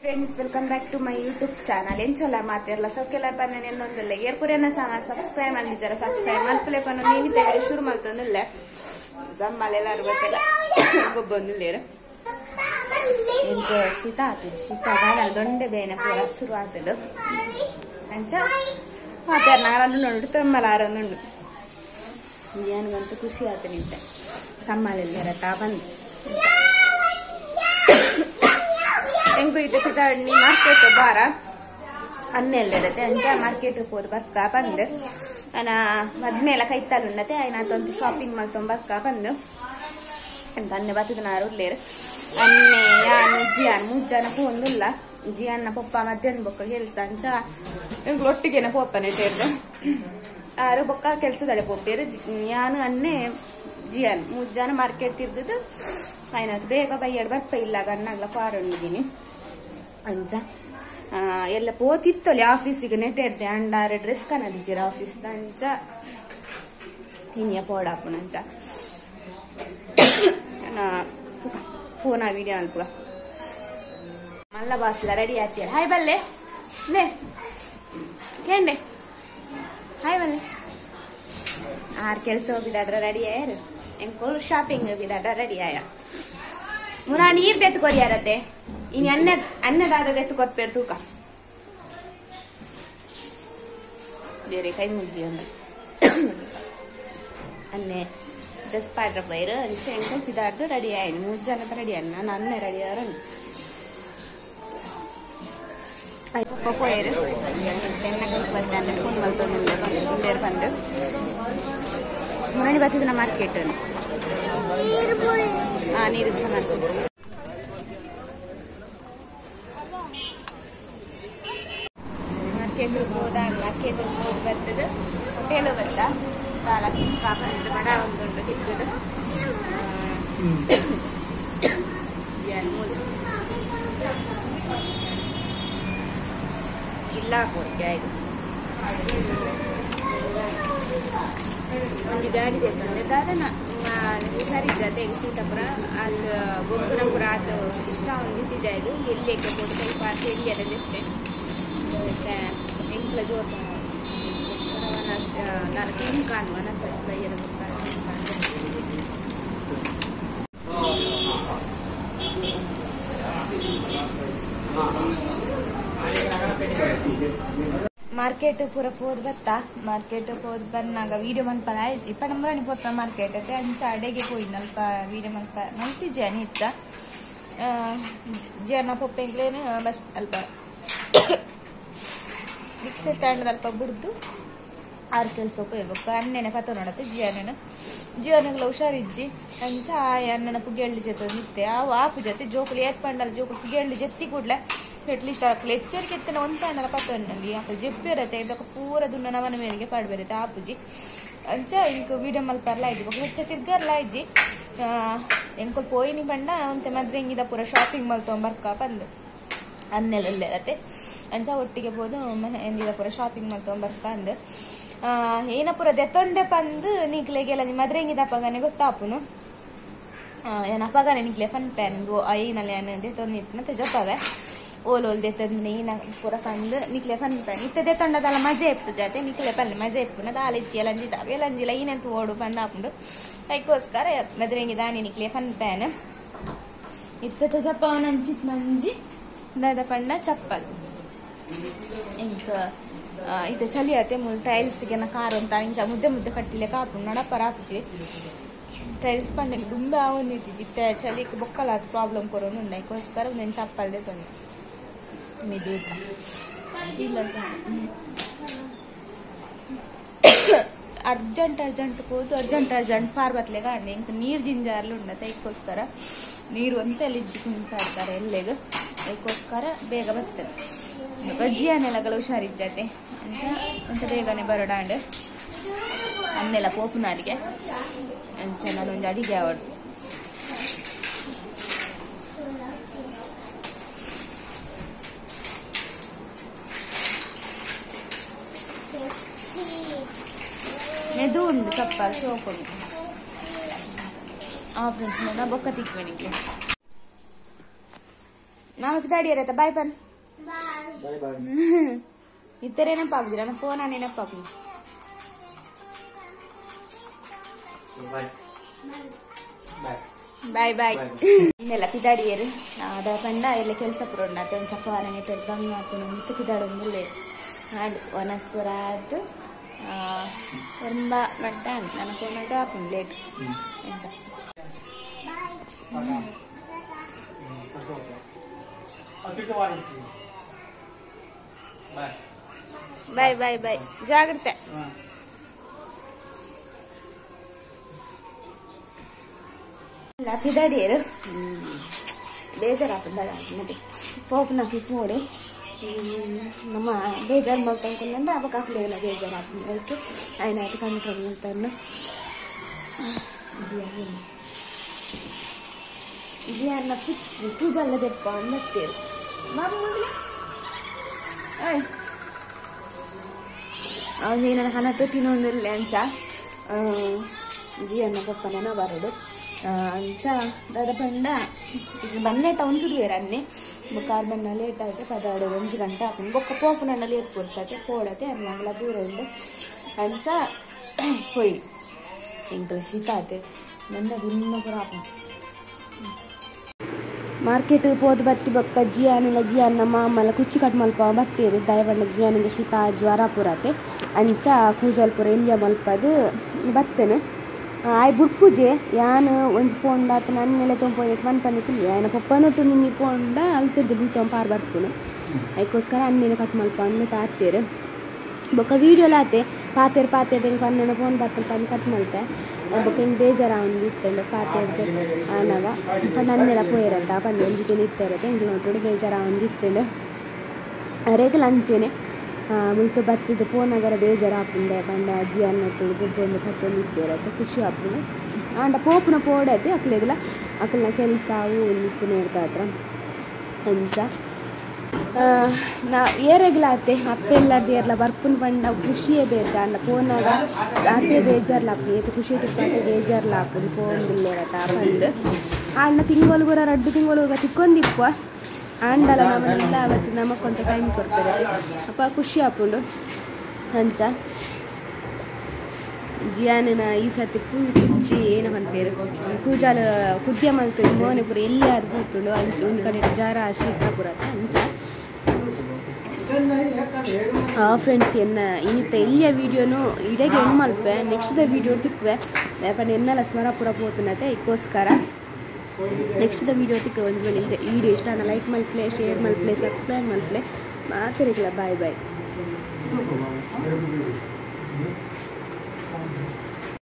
Friends, welcome back to my YouTube channel. ಎಂಚಲ ಮಾತೆರ್ಲ ಸೌಕ್ಯಲ ಪನ್ನ ಎನ್ನೊಂದಿಲ್ಲ ಏರ್ಪುರೇನ channel subscribe ಮಲ್ದಿಜರ subscribe ಮಲ್ಪಲೆ ಪನ್ನ ನೀನು ತೆಗೆದು ಶುರು ಮಲ್ತೊಂದಿಲ್ಲ ಜಮ್ಮಲೆಲ್ಲಾರು ಗೊತ್ತಿಲ್ಲ ಗೊಬ್ಬೊಂದಿಲ್ಲೇರು ಎಂತ ಶೀತ ಆತದೆ ಶೀತ ಗಾಡ ದೊಂಡೆ ಬೇನೆ ಪೂರ ಶುರು ಆಗ್ತದೆ ಅಂಚ ಮಾತಾರ ನಾರನ್ನು ನೋಡು ತಮ್ಮಲಾರನ್ನುಂಡು ಏನಂತೂ ಖುಷಿ ಆಯ್ತು ನಿಂತೆ ಸಮ್ಮಲೆಲ್ಲರ ತಾ ಬಂದು ಎಂಕು ಇದಕ್ಕೆ ಮಾರ್ಕೆಟ್ ಬಾರ ಅನ್ನೆಲ್ಲರತೆ ಅಂಚ ಮಾರ್ಕೆಟ್ ಪೋದು ಬರ್ಕ ಬಂದು ಅನ ಮದ್ಮೇಲೆ ಕೈತಲ್ಲುಂಡತೆ ಆಯ್ನಾತೊಂದು ಶಾಪಿಂಗ್ ಮಲ್ತೊಂದು ಬರ್ಕ ಬಂದು ಅಂತ ಅನ್ನೆ ಬತ್ತದ ನಾರು ಉಲ್ಲೇರು ಅನ್ನೆ ಯಾನು ಜಿಯಾನ್ ಮೂಜನ ಪೋಂದುಲ್ಲ ಜಿಯನ್ನ ಪೊಪ್ಪ ಮಧ್ಯಾಹ್ನ ಬೊಕ್ಕ ಕೆಲಸ ಅಂಚ ಎಂಕ್ಲು ಒಟ್ಟಿಗೆನ ಪೋಪನೆ ಟೇರ್ದು ಆರು ಬೊಕ್ಕ ಕೆಲಸದಳೆ ಪೋಪೇರು ಯಾನು ಅನ್ನೆ ಜಿಯಾನ್ ಮೂಜನ ಮಾರ್ಕೆಟ್ ತಿರ್ಗದು ಆಯ್ನಾತ್ ಬೇಗ ಬೈಯಡ್ ಬರ್ಪ ಇಲ್ಲ ಅನ್ನಾಗ್ಲ ಪಾರೊಂಡಿದ್ದೀನಿ ಅಂಚ ಎಲ್ಲ ಪೋತಿತ್ತಲ್ಲಿ ಆಫೀಸಿಗೆ ನೆಟ್ಟೆಡ್ದೆ ಅಂಡಾರೆ ಡ್ರೆಸ್ ಕನದಿದ್ದೀರ ಆಫೀಸ್ ಅಂಚ ಇನ್ಯ ಪೋಡಾಪುನಂಚ ಫೋನ್ ಆ ವಿಡಿಯೋ ಅಲ್ಪ ಮಲ್ಲ ಬಾಸ್ಲ ರೆಡಿ ಆಯ್ತೀರ ಹಾಯ್ ಬಲ್ಲೆ ನೇ ಕೇಂಡೆ ಹಾಯ್ ಬಲ್ಲೆ ಆರು ಕೆಲಸ ಹೋಗಿದಾಡ್ರ ರೆಡಿ ಆಯಾರು ಎಂಕೋಳು ಶಾಪಿಂಗ್ ಹೋಗಿದಾಡ್ರ ರೆಡಿ ಆಯ ಮುರಾ ನೀರ್ ತೆತ್ತು ಕೊರಿಯಾರತ್ತೆ ಇನ್ನು ಅನ್ನ ಅನ್ನದಾದ ತೆತ್ತು ಕೊಟ್ಪೇರು ತೂಕ ಬೇರೆ ಕೈ ಮುಗಿ ಒಂದು ಅನ್ನೆ ಡ್ರೆಸ್ ಪಾಡ್ರ ಪೈರು ಅಂಚ ಎಂಕೋಳು ಪಿದಾಡ್ದು ರೆಡಿ ಆಯ್ತು ಮೂರು ಜನ ರೆಡಿ ಆಯ್ತು ನಾನು ಅನ್ನೆ ರೆಡಿ ಆರ ಪೋಯರು ಎಣ್ಣೆ ಫೋನ್ ಮಲ್ತೊಂದು ಬಂದು ಮುರಣಿ ಬತ್ತಿದ ಮಾರ್ಕೆಟ್ ನೀರು ಮಾರ್ಕೆಟ್ ಹೋದಾಗ ಮಾರ್ಕೆಟ್ ಹೋಗಿ ಬರ್ತದೆ ಹೋಟೆಲ್ ಬತ್ತ ಬಂದು ಬಡ ಒಂದುಂಟು ತಿಕ್ಕದು ಇಲ್ಲ ಆಯ್ತು ಒಂದು ಗಾಡಿ ಬೇಕಂದ್ರೆ ದಾದನ ಹುಷಾರಿದ್ದತೆ ಸೀತಾಪುರ ಅದು ಗೊಬ್ಬರ ಪುರ ಅದು ಇಷ್ಟ ಒಂದು ಇತ್ತೀಚ ಇದು ಎಲ್ಲಿ ಕೊಟ್ಟು ಕೈ ಪಾರ್ಸಿ ಎಲ್ಲಿ ಎಲ್ಲ ಇತ್ತೆ ಮತ್ತೆ ಎಂಕ್ಲ ಜೋರ್ ನಾನು ತಿನ್ಕಾನು ವನಸ ಕೈಯದ ಮಾರ್ಕೆಟ್ ಪೂರ ಪೋದ್ ಬತ್ತ ಮಾರ್ಕೆಟ್ ಪೋದ್ ಬಂದಾಗ ವೀಡಿಯೋ ಮನ್ಪನ ಆಯ್ತು ಇಪ್ಪ ನಮ್ಮರಾಣಿ ಪೋತ ಮಾರ್ಕೆಟ್ ಅತ್ತೆ ಅಂಚ ಅಡೆಗೆ ಪೋಯಿನ ಅಲ್ಪ ವೀಡಿಯೋ ಮನ್ಪ ಮಲ್ತಿಜೆ ಇತ್ತ ಜನ ಪೊಪ್ಪೆಂಗ್ಲೇನು ಬಸ್ ಅಲ್ಪ ರಿಕ್ಷಾ ಸ್ಟ್ಯಾಂಡ್ ಅಲ್ಪ ಬಿಡ್ದು ಆರು ಕೆಲಸ ಇರ್ಬೇಕು ಅನ್ನೆನೆ ಪತ್ತ ನೋಡತ್ತೆ ಜಿಯಾನೇನು ಜಿಯಾನಗ್ಲ ಹುಷಾರಿಜ್ಜಿ ಅಂಚ ಆ ಅನ್ನನ ಪುಗೆಳ್ಳಿ ಜೊತೆ ನಿತ್ತೆ ಆ ಆಪು ಜೊತೆ ಜೋಕುಲು ಏತ್ ಪಂಡಲ ಜೋಕುಲು ಪುಗೆಳ್ಳಿ ಜೆತ್ತಿ ಕೂಡ್ಲೆ ಅಟ್ಲೀಸ್ಟ್ ಅಕ್ಲು ಎಚ್ಚರಿಕೆ ಎತ್ತನ ಒಂದು ಅನ್ನಲ ಪತ್ತೊಂಡಲ್ಲಿ ಅಕ್ಲು ಜೆಪ್ಪಿರತ್ತೆ ಇದಕ್ಕೆ ಪೂರ ದುನ್ನ ನವನ ಮೇಲಿಗೆ ಪಾಡ್ಬರುತ್ತೆ ಆಪುಜಿ ಅಂಚ ಇಂಕ ವೀಡಿಯೋ ಮಲ್ಪರ್ಲ ಇಜ್ಜಿ ಬೊಕ್ಕ ಹೆಚ್ಚ ತಿರ್ಗರ್ಲ ಇಜ್ಜಿ ಎಂಕುಲು ಪೋಯಿನಿ ಪಂಡ ಒಂತೆ ಮದ್ರೆ ಹಿಂಗಿದ ಪೂರ ಶಾಪಿಂಗ್ ಮಲ್ತೊಂಬರ್ಕ ಬಂದು ಅನ್ನೆಲ್ಲ ಇರತ್ತೆ ಅಂಚ ಒಟ್ಟಿಗೆ ಪೋದು ಎಂದಿದ ಪೂರ ಶಾಪಿಂಗ್ ಮಲ್ತೊಂಬರ್ಕ ಅಂದ್ ಏನ ಪೂರ ದೆತ್ತೊಂಡೆ ಪಂದು ನಿಕ್ಲೆಗೆಲ್ಲ ಮದ್ರೆ ಹೆಂಗಿದ ಅಪ್ಪಗನೆ ಗೊತ್ತಾಪುನು ಏನ ಅಪ್ಪಗನೆ ನಿಕ್ಲೆ ಫನ್ ಪ್ಯಾನ್ ಏನಲ್ಲಿ ಏನು ದೆತ್ತೊಂದು ಜೊಪ್ಪವೆ ಓಲ್ ಓಲ್ ದೆತ್ತಂದ್ರೆ ಏನ ಪೂರ ಪಂದು ನಿಕ್ಲೆ ಫನ್ ಪ್ಯಾನ್ ಇತ್ತ ದೆತ್ತೊಂಡದಲ್ಲ ಮಜೆ ಇಪ್ಪು ಜಾತೆ ನಿಕ್ಲೆ ಪಲ್ಲೆ ಮಜೆ ಇಪ್ಪುನ ದಾಲಿಚ್ಚಿ ಎಲಂಜಿ ಎಲಂಜಿಲ ಈನೆಂತ ಓಡು ಬಂದು ಹಾಕೊಂಡು ಅದಕ್ಕೋಸ್ಕರ ಮದ್ರೆ ಹೆಂಗಿದಾನಿ ನಿಕ್ಲೆ ಫನ್ ಪ್ಯಾನ್ ಇತ್ತ ಜಪ್ಪವನಂಚಿತ್ ನಂಜಿ ದಾದ ಪಂಡ ಚಪ್ಪಲ್ ಇಂಕ ಇದು ಚಳಿ ಆತೆ ಮುಲ್ ಟೈಲ್ಸ್ಗೆ ಕಾರು ಅಂತ ಇಂಚ ಮುದ್ದೆ ಮುದ್ದೆ ಕಟ್ಟಿಲೆ ಕಾಪು ನಡಪರ ಆಪುಜಿ ಟೈಲ್ಸ್ ಪಂಡ ದುಂಬೆ ಆವೊಂದಿತ್ತಿ ಇತ್ತೆ ಚಳಿಕ್ ಬೊಕ್ಕಲ ಪ್ರಾಬ್ಲಮ್ ಕೊರೊಂದು ಉಂಡು ಅದಕ್ಕೋಸ್ಕರ ಒಂದೊಂದು ಚಪ್ಪಲ್ದೆ ತೊಂದೆ ಮೆದು ಇಲ್ಲ ಅರ್ಜೆಂಟ್ ಅರ್ಜೆಂಟ್ ಹೋದು ಅರ್ಜೆಂಟ್ ಅರ್ಜೆಂಟ್ ಪಾರ್ಬತ್ಲೆ ಕಾಂಡೆ ಇಂಕ ನೀರು ಜಿಂಜಾರ್ಲು ಉಂಡತೆ ಅದಕ್ಕೋಸ್ಕರ ನೀರು ಅಂತ ಎಲ್ಲಿ ಕುಂತಾ ಇರ್ತಾರೆ ಎಲ್ಲೆಗೂ ಅದಕ್ಕೋಸ್ಕರ ಬೇಗ ಬರ್ತದೆ ಜಿಯಾನೆಲ್ಲ ಹುಷಾರಿಜ್ಜತೆ ಅಂತ ಅಂತ ಬೇಗನೆ ಬರೋಡಾಂಡ್ ಅನ್ನೆಲ್ಲ ಪೋಪುನಾರಿಗೆ ಅಂಚ ನಾನೊಂದು ಅಡಿಗೆ ಅವಡು ಮೆದು ಉಂಡು ಚಪ್ಪಲ್ ಸೋಪುಂಡು ಆ ಫ್ರೆಂಡ್ಸ್ ಬೊಕ್ಕ ತಿಕ್ವೆ ನಿಂಗೆ. ಮಾಮ ಪಿದಾಡಿಯರತ್ತ ಬಾಯ್ ಪನ್ ಬಾಯ್ ಬಾಯ್ ಇತ್ತರೆ ನೆನಪಾಗುದಿಲ್ಲ ನನ್ನ ಫೋನ್ ನೆನಪಾಗುದು ಬಾಯ್ ಬಾಯ್ ಬಾಯ್ ಇನ್ನೆಲ್ಲ ಪಿದಾಡಿಯರು ಅದ ಪಂಡ ಎಲ್ಲ ಕೆಲಸ ಪೂರ ಉಂಡು ಅತ್ತೆ ಒಂದು ಚಪ್ಪವಾರ ನೆಟ್ಟು ಬಂಗ ಹಾಕೊಂಡು ಮಿತ್ತು ಪಿದಾಡೊಂದುಲ್ಲೆ ಆಂಡ್ ಒನಸ್ ಪೂರ ಆದ್ ಒಂಬ ಗಂಟೆ ಆಂಡ್ ನನ್ನ ಫೋನ್ ಆಪುಂಡು ಲೇಟ್ ಎಂತ ಬಾಯ್ ಬಾಯ್ ಬಾಯ್ ಜಾಗ್ರತೆ ಪಿದಾಡಿಯರು ಬೇಜಾರಾಪುಂಡ ಮತ್ತೆ ಪೋಪುನ ಪೋಡು ನಮ್ಮ ಬೇಜಾರು ಮಲ್ತಂದ್ರೆ ಅವಾಗ ಹಾಕ್ಲಿಲ್ಲ ಬೇಜಾರಾಪುಂಡು ಅದಕ್ಕೆ ಆಯ್ತು ಕಂಟ್ರೋಲ್ ಮಲ್ತನ್ನು ಜಿಯಾನ ಪೂಜಲ್ಲ ದೆಪ್ಪ ಅನ್ನತ್ತೇರು ಮಾಮ ಮೊದಲ ಅವನು ನನ್ನ ಕನತು ತಿನ್ನೊಂದಿಲ್ಲ ಅಂಚ ಜಿಯನ್ನ ಪಪ್ಪನ ಬರೋದು ಅಂಚ ದಾದ ಪಂಡ ಬನ್ನೇಟ ಉಂಟುದುವೇರ ಅನ್ನೆ ಬೊಕ್ಕ ಬಣ್ಣ ಲೇಟ್ ಆಯ್ತು ಪದಾಡು ಒಂಜಿ ಗಂಟೆ ಆಪುಂಡು ಬೊಕ್ಕ ಪೋಪುನಂಡ ಲೇಟ್ ಕೊಡ್ತತೆ ಪೋಡತೆ ಅನ್ನಾಗಲ ದೂರ ಉಂಡು ಅಂಚ ಪೊಯ್ ಎಂಕಲ ಶೀತ ಆತೆ ನನ್ನ ಗುನ್ನ ಪೂರ ಆಪುಂಡು ಮಾರ್ಕೆಟ್ ಪೋದು ಬತ್ತಿ ಬೊಕ್ಕ ಜಿಯಾನಿಲ ಜಿಯಾನ ಮಾಮಲ ಕುಚ್ಚಿ ಕಟ್ ಮಲ್ಪ ಬತ್ತೀರಿ ದಯಪಂಡ ಜಿಯಾನಿಗೆ ಶೀತ ಜ್ವರ ಪೂರತೆ ಅಂಚ ಕೂಜಲ್ ಪೂರ ಎಲ್ಲಿಯ ಮಲ್ಪದು ಬತ್ತೇನೆ ಆಯ್ ಬುಡ್ಪುಜೆ ಯಾನ್ ಒಂಜಿ ಪೋಂಡ ಆತ ನನ್ನ ಮೇಲೆ ತೊಂಪೋಯ್ತು ಮನ್ಪಂದಿ ಕುಲ್ಲಿ ಆಯ್ನ ಪಪ್ಪನೊಟ್ಟು ನಿನ್ನೆ ಪೋಂಡ ಅಲ್ತಿರ್ದು ಬುಲ್ತೊಂಬ ಪಾರ್ ಬರ್ಪುನು ಅದಕ್ಕೋಸ್ಕರ ಅನ್ನೇನೆ ಕಟ್ ಮಲ್ಪ ಅಂದ್ ತಾತೇರು ಬೊಕ್ಕ ವೀಡಿಯೋಲ ಆತೆ ಪಾತೇರು ಪಾತೇರ್ದು ಹಿಂಗೆ ಪನ್ನೊಂದು ಫೋನ್ ಬತ್ತಲ್ ಪಂದು ಕಟ್ ಮಲ್ತೆ ಬೊಕ್ಕ ಹಿಂಗೆ ಬೇಜಾರ ಒಂದು ಇತ್ತಂಡು ಪಾತೇರ್ದು ಆನಗ ನನ್ನೆಲ್ಲ ಪೋಯಿರಂತ ಪಂದು ಒಂಜಿ ದಿನ ಇತ್ತಿರತ್ತೆ ಹಿಂಗೆ ನೋಟೋಡು ಬೇಜಾರ ಒಂದು ಇತ್ತಂಡು ಅರೆಗಲ ಅಂಚೆನೆ ಮುಲ್ತು ಬತ್ತಿದ್ದು ಪೋನಗರ ಬೇಜಾರು ಆಪುಂಡೆ ಪಂಡ ಅಜ್ಜಿ ಅನ್ನೊಟ್ಟು ಗುಬ್ಬೊಂದು ಪತ್ತೊಂದು ಇಪ್ಪೇರತ್ತೆ ಖುಷಿ ಆಪುಂಡು ಆಂಡ ಪೋಪುನ ಪೋಡತೆ ಅಕ್ಲೆಗ್ಲ ಅಕ್ಲೆನ ಕೆಲಸ ಅವು ಇಪ್ಪುನ ಹತ್ರ ಅಂಚ ನಾ ಏರೆಗ್ಲ ಆತೆ ಅಪ್ಪೆಲ್ಲ ಏರ್ಲ ಬರ್ಪುನ ಪಂಡ ಖುಷಿಯೇ ಬೇತೆ ಅಂಡ ಪೋನಾಗ ಆತೆ ಬೇಜಾರ್ಲ ಆಪುಂಡು ಏತು ಖುಷಿ ಟಿಪ್ಪ ಆತೆ ಬೇಜಾರ್ಲ ಆಪುಂಡು ಪೋಂದಿಲ್ಲೇರತ್ತ ಬಂದು ಆಂಡ ತಿಂಗೊಳುಗುರ ರಡ್ಡು ತಿಂಗೊಳುಗ ತಿಕ್ಕೊಂದಿಪ್ಪ ಆಂಡಲ ನಮ್ಮನ್ನೆಲ್ಲ ಅವತ್ತು ನಮಕ್ಕೊಂತ ಟೈಮ್ ಕೊಡ್ತಾರೆ ಅಪ್ಪ ಖುಷಿ ಆಪುಂಡು ಅಂಚ ಜಿಯಾನಿನ ಈ ಸರ್ತಿ ಫುಲ್ ಕುಚ್ಚಿ ಏನು ಪನ್ಪೇರು ಕೂಜಾಲ ಕುದ್ಯ ಮಲ್ತದೆ ಮೋನೆ ಪೂರ ಎಲ್ಲಿ ಅದು ಪೂತುಂಡು ಅಂಚ ಒಂದು ಕಡೆ ಜಾರ ಶೀತ ಪೂರತ್ತ ಅಂಚ ಫ್ರೆಂಡ್ಸ್ ಎನ್ನ ಇನ್ನಿತ್ತ ಎಲ್ಲಿಯ ವೀಡಿಯೋನು ಇಡಗೆ ಹೆಣ್ಣು ಮಲ್ಪೆ ನೆಕ್ಸ್ಟ್ the video ತಿಕ್ಕುವೆ ಯಾಕಂದ್ರೆ ಎನ್ನೆಲ್ಲ ಸ್ಮರ ಪೂರ ಪೋತುನತೆ ಇದಕ್ಕೋಸ್ಕರ ನೆಕ್ಸ್ಟ್ the video ತಿಕ್ಕ ಒಂದು ವೇಳೆ ವಿಡಿಯೋ ಇಷ್ಟ ಲೈಕ್ ಮಲ್ಪ್ಲೆ ಶೇರ್ ಮಲ್ಪ್ಲೆ ಸಬ್ಸ್ಕ್ರೈಬ್ ಮಲ್ಪ್ಲೆ ಮಾತಾಡಿಲ್ಲ ಬಾಯ್ ಬಾಯ್.